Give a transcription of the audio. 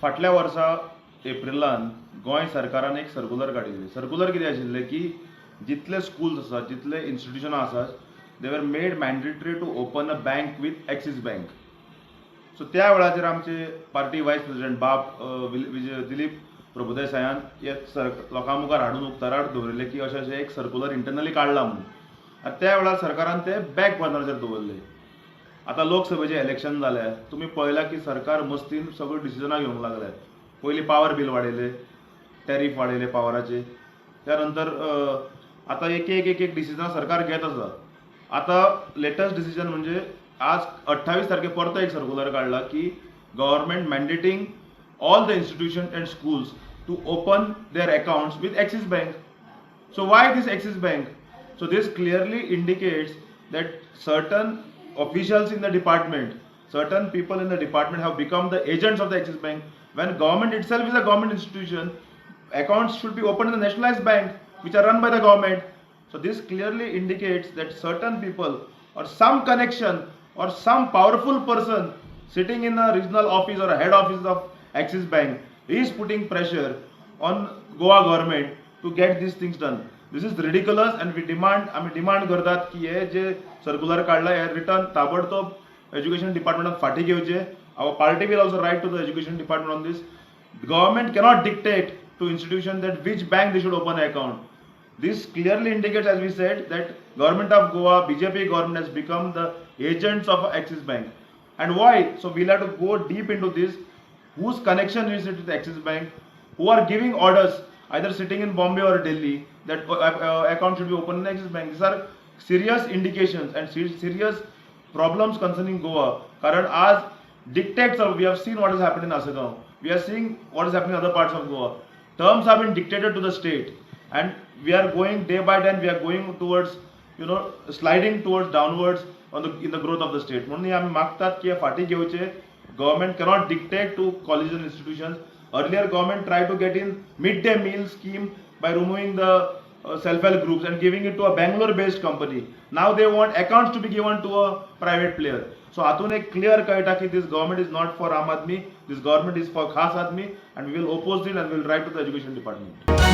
फाटल्या वर्सा एप्रिलान गोंय सरकारान एक सर्कुलर काडिल्लें. सर्कुलर कितें आशिल्लें की जितले स्कुल्स आसात, जितले इन्स्टिट्युशनां आसात, they were made mandatory to open a bank with Axis Bank. So त्या वेळाचेर आमचे पार्टी वायस प्रेसिडेंट बाब विजय दिलीप प्रभुदेसायान हे सर लोकां मुखार हाडून उक्ताडार दवरिल्लें की अशें अशें एक सर्कुलर इंटरनली काडलां म्हणून. आनी त्या वेळार सरकारान ते बॅक बर्नराचेर दवरले. आतां लोकसभेचें इलेक्शन जालें. तुमी पळयलां की सरकार मस्तीन सगळीं डिसिजनां घेवंक लागले. पयलीं पावर बील वाडयलें, टॅरीफ वाडयले पावराचे. त्या नंतर आतां एक एक एक एक डिसिजनां सरकार घेत आसा. आतां लेटस्ट डिसिजन म्हणजे आज 28 तारखे परतो एक सर्कुलर काडला की government mandating all the institution and schools to open their accounts with Axis Bank. So why this Axis Bank? So this clearly indicates that certain officials in the department, certain people in the department have become the agents of the Axis Bank. When government itself is a government institution, accounts should be opened in the nationalized bank, which are run by the government. So this clearly indicates that certain people or some connection or some powerful person sitting in a regional office or a head office of Axis Bank is putting pressure on Goa government to get these things done. This is ridiculous and we demand, आमी demand करतात की हे जे circular काडला हे return ताबडतोब education डिपार्टमेंटान फाटीं घेवचे. Our party will also write to the education department on this. Government cannot dictate to institution that which bank they should open an account. This clearly indicates, as we said, that government of Goa, BJP government, has become the agents of Axis Bank. And why? So we'll have to go deep into this. Whose connection is it with Axis Bank? Who are giving orders, either sitting in Bombay or Delhi, that account should be opened in Axis Bank? These are serious indications and serious problems concerning Goa. कारण आज dictates of, we have seen what has happened in Assagao. We are seeing what is happening in other parts of Goa. Terms have been dictated to the state and we are going day by day, we are going towards, sliding towards downwards on the in the growth of the state. म्हणून हे आमी मागतात की हे फाटीं घेवचे. Government cannot dictate to colleges and institutions. Earlier government tried to get in midday meal scheme by removing the self-help groups and giving it to a Bangalore based company. Now they want accounts to be given to a private player. So हातून एक clear कळटा की this government is not for aam aadmi, this government is for Khas aadmi, and we will oppose it and we will write to the education department.